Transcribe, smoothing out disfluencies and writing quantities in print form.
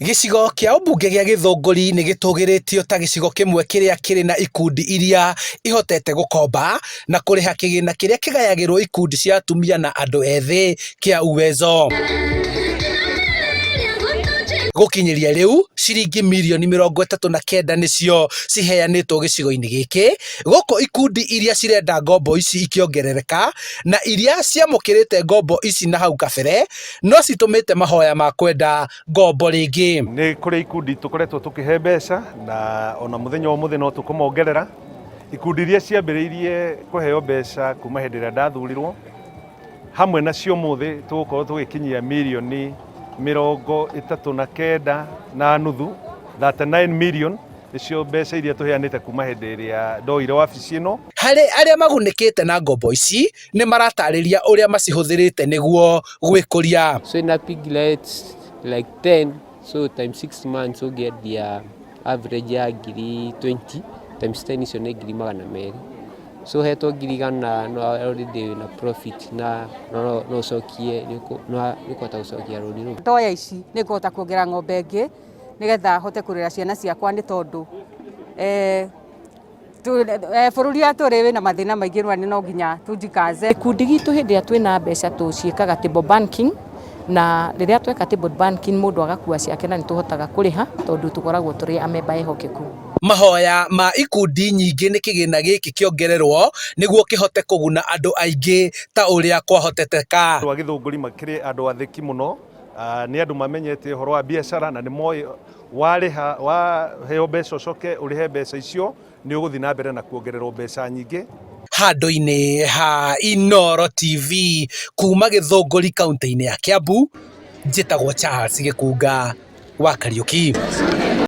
Gĩcigo kĩa ũmbunge gĩa Gĩthũngũri nĩ gĩtũgĩrĩtio ta gĩcigo kĩmwe kĩrĩa kĩrĩ na ikundi iria ihotete gũkomba na kũrĩha kĩgĩna kĩrĩa kĩgayagĩrwo ikundi cia atumia na andũ ethĩ kĩa Uwezo. Gũkinyĩria rĩu ciringi mirioni 39 nĩcio ciheanĩtwo gĩcigo-inĩ gĩkĩ, gũkũ ikundi iria cirenda ngombo ici ikĩongerereka na iria ciamũkĩrĩte ngombo ici na hau kabere no citũmĩte mahoya ma kwenda ngombo rĩngĩ. Nĩ kũrĩ ikundi tũkoretwo tũkĩhe mbeca na ona mũthenya wa ũmũthĩ no tũkũmongerera. Ikundi iria ciambĩrĩirie kũheo mbeca kuma hĩndĩ ĩrĩa ndathurirwo, hamwe nacio ũmũthĩ tũgũkorwo tũgĩkinyia mirioni 39 na nuthu, 39 million nĩcio mbeca iria tũheanĩte kuma hĩndĩ ĩrĩa ndoire wabici ĩno. Harĩ arĩa magunĩkĩte na ngombo ici nĩ maratarĩria ũrĩa macihũthĩrĩte nĩguo gwĩkũria. So ina piglets like 10, so times 6 months ũngĩendia average ya ngiri 20 times 10, icio nĩ 200,000. So hetwo 100,000, no already wĩna profit na no ũcokie, nĩ ũkũhota gũcokia rũni rũu. Ndoya ici nĩ ngũhota kuongerera ng'ombe ĩngĩ nĩgetha hote kũrera ciana ciakwa, nĩ tondũ bũrũri ũrĩa tũrĩ wĩna mathĩna maingĩ rwa no nginya tujikaze. Gĩkundi gitũ hĩndĩ ĩrĩa twĩna mbeca tũciĩkaga table banking, na rĩrĩa tweka table banking mũndũ agakua ciake na nĩ tũhotaga kũrĩha tondũ tũkoragwo tũrĩ amemba ehokeku. Mahoya ma ikundi nyingĩ nĩ kĩgĩna gĩkĩ kĩongererwo nĩguo kĩhote kũguna andũ aingĩ ta ũrĩa kwahoteteka. Andũ a Gĩthũngũri makĩrĩ andũ athĩki mũno, nĩ andũ mamenyete ũhoro wa biacara na nĩ moĩ warĩha waheo mbeca ũcoke ũrĩhe mbeca icio, nĩ ũgũthiĩ na mbere na kuongererwo mbeca nyingĩ. Handũ-inĩ ha Inooro TV kuma Gĩthũngũri kaunti-inĩ ya Kiambu, njĩtagwo Charles Gĩkunga wa Kariuki.